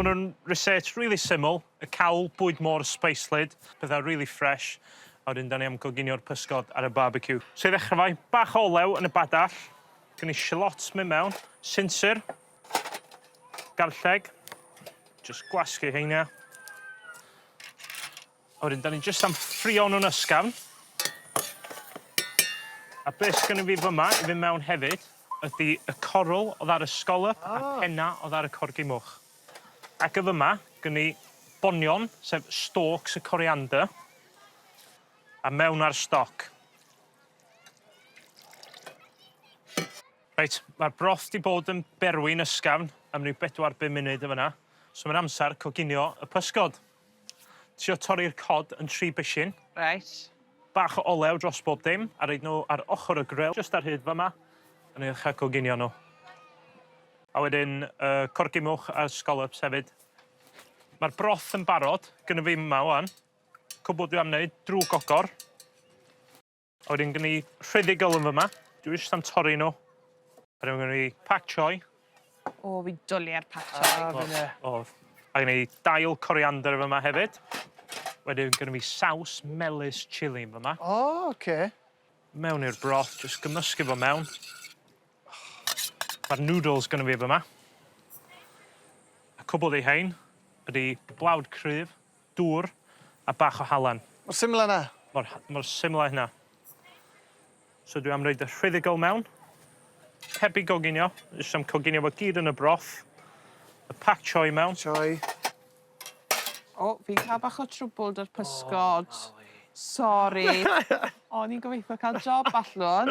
Ma' hwn yn reset rili syml, y cawl bwyd môr sbeislyd, petha rili ffres, a wedyn 'dan ni am coginio'r pysgod ar y barbeciw. So i ddechre 'fo 'i, bach o olew yn y badall, gwn i shallots myn' mewn, sinsir, garlleg, jyst gwasgu heina. A wedyn 'dan ni jyst am ffrio nw'n ysgafn. A be' sgynno fi fyma i fyn' mewn hefyd ydi y coral o'dd ar y scallop a penna o'dd ar y corgi moch. Ac y fyma gyn ni bonion sef stalks y coriander a mewn â'r stoc. Reit, ma'r broth 'di bod yn berwi'n ysgafn am ryw bedwar bum munud yn fyn 'na so ma'n amsar coginio y pysgod. Trio torri'r cod yn tri bishyn. Reit. Bach o olew dros bob dim a roid nhw ar ochr y grill jyst ar hyd fyma a ni ddechra coginio nhw. A wedyn y corgi moch a'r scallops hefyd. Ma'r broth yn barod gynno fi yma ŵan. Cwbl dwi am neud drw gogor. A wedyn gen i rhuddygol yn fyma. Dwi jyst am torri nhw. A wedyn gen i pak choi. O, fi'n dwlu ar pak choi. A finne. O. A gen i dail coriander yn fyma hefyd. Wedyn gen i saws melys chili yn fyma. O, oce. Mewn i'r broth, jyst gymysgu fo mewn. Ma'r noodles gynno fi fyma. A cwbl 'di hein ydi blawd cryf, dŵr a bach o halen. Mor syml â 'na? Mor mor syml â hynna. So dwi am roid y rhuddygol mewn. Heb 'i goginio, jyst am coginio fo gyd yn y broth. Y pak choi mewn. Choi. O, fi'n ca'l bach o trwbwl 'da'r pysgod. Sori. O'n i'n gobeithio ca'l job allwn.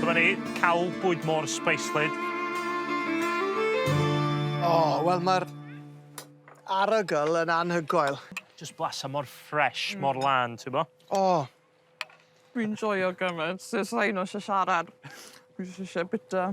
Dyma ni, cawl bwyd môr sbeislyd. O, wel ma'r arogl yn anhygoel. Jyst blasa mor ffres, mor lân, t'bo? O! Dwi'n joio gymaint so sai 'yd yn o'd isie siarad. Dwi jyst isie bita.